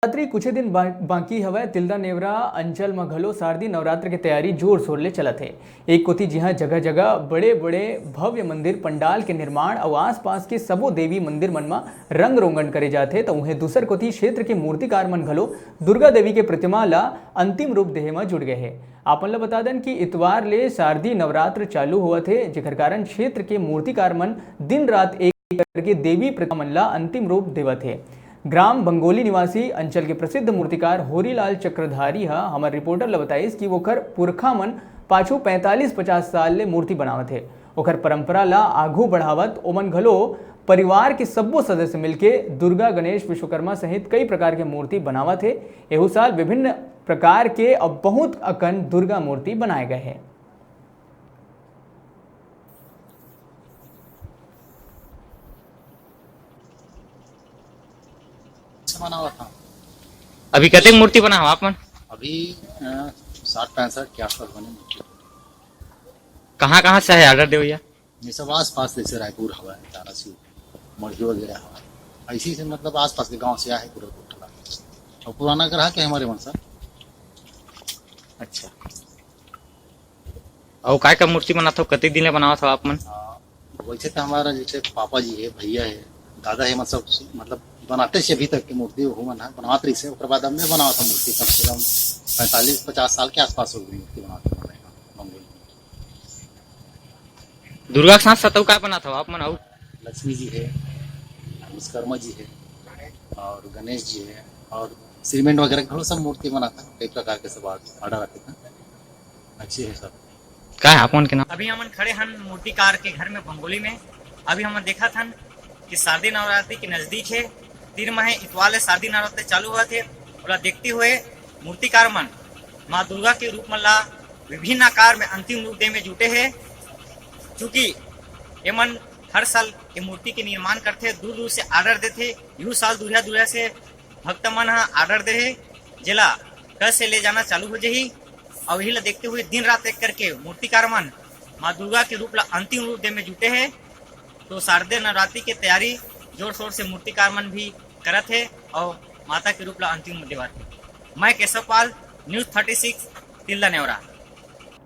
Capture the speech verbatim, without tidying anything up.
नवरात्रि कुछ दिन बा-, बाकी हवय। तिल्दा नेवरा अंचल म घलो शारदीय नवरात्र के तैयारी जोर शोर ले चलत हे। एक कोती जिहां जगह जगह बड़े बड़े भव्य मंदिर पंडाल के निर्माण अउ आसपास के सबो देवी मंदिर मन म रंग रोगन करे जाथे, त उहें दूसर कोती क्षेत्र के मूर्तिकार मन घलो दुर्गा देवी के प्रतिमा ला अंतिम रूप देहे म जुट गए हे। आपन ला बता दन कि इतवार ले शारदीय नवरात्र चालू होवत हे, जेकर कारण क्षेत्र के मूर्तिकार मन दिन रात एक करके देवी प्रतिमा मन ला अंतिम रूप देवत हे। ग्राम बंगोली निवासी अंचल के प्रसिद्ध मूर्तिकार होरीलाल चक्रधारी ह हमर रिपोर्टर ल बताइस कि ओखर पुरखा मन पाछू पैंतालीस पचास साल ले मूर्ति बनावत हे। ओखर परंपरा ला आघू बढ़ावत ओमन घलो परिवार के सब्बो सदस्य मिलके दुर्गा, गणेश, विश्वकर्मा सहित कई प्रकार के मूर्ति बनावत हे। एहू साल विभिन्न प्रकार के अब बहुत अकन दुर्गा मूर्ति बनाए गए हे। से बनावा था। अभी कतेक मूर्ति बना हो आप मन? अभी अ, साठ पैंसठ के आसपास बने मूर्ति। कहाँ कहाँ से है ऑर्डर दे भैया? ये सब आसपास, जैसे रायपुर हवा है, धाराशिव, मढ़ी वगैरह हवा है, ऐसे से मतलब आसपास के गांव से आए हैं पूरा टोटल। और पुराना ग्राहक है हमारे मन सर। अच्छा, अउ काय का मूर्ति बनात हो, कतेक दिन ले बनावत हो आप मन? आ, वैसे तो हमारा जैसे पापा जी है, भैया है, दादा है, मतलब मतलब बनाते से अभी तक की मूर्ति वो मन है बनाते रही से। ओकर बाद अब मैं बनावा था मूर्ति, कम से कम पैंतालीस पचास साल के आसपास हो गई मूर्ति बनाते बनाए बंगोली। दुर्गा के साथ साथ अउ का बनात हो आप मन? अउ लक्ष्मी जी है, विश्वकर्मा जी है, और गणेश जी है, और सीमेंट वगैरह के घणो सब मूर्ति बनाता है, कई प्रकार के सब ऑर्डर आते हैं, अच्छे है सब। का है आप मन के नाम? अभी हमन खड़े हन मूर्तिकार के घर में बंगोली में। अभी हमन देखत हन कि शारदीय नवरात्रि के नजदीक है। तीन महीने इतवार ले शारदीय नवरात्रि चालू होवत हे। ओला देखते हुए मूर्तिकार मन माँ दुर्गा के रूप मन ला विभिन्न आकार में अंतिम रूप दे में जुटे हे। चूंकि एमन हर साल ये मूर्ति के निर्माण करथे, दूर दूर से ऑर्डर देथे। यू साल दूरिया दूरिया से भक्त मन ह ऑर्डर दे हे, जेला कल से ले जाना चालू हो जाही। और यही ला देखते हुए दिन रात एक करके मूर्तिकार मन माँ दुर्गा के रूप ला अंतिम रूप दे में जुटे हे। तो शारदीय नवरात्रि के तैयारी जोर शोर से मूर्तिकार मन भी करत हे और माता के रूप ला अंतिम रूप देवत हे। मैं Keshav Pal, news thirty six, Tilda Neora.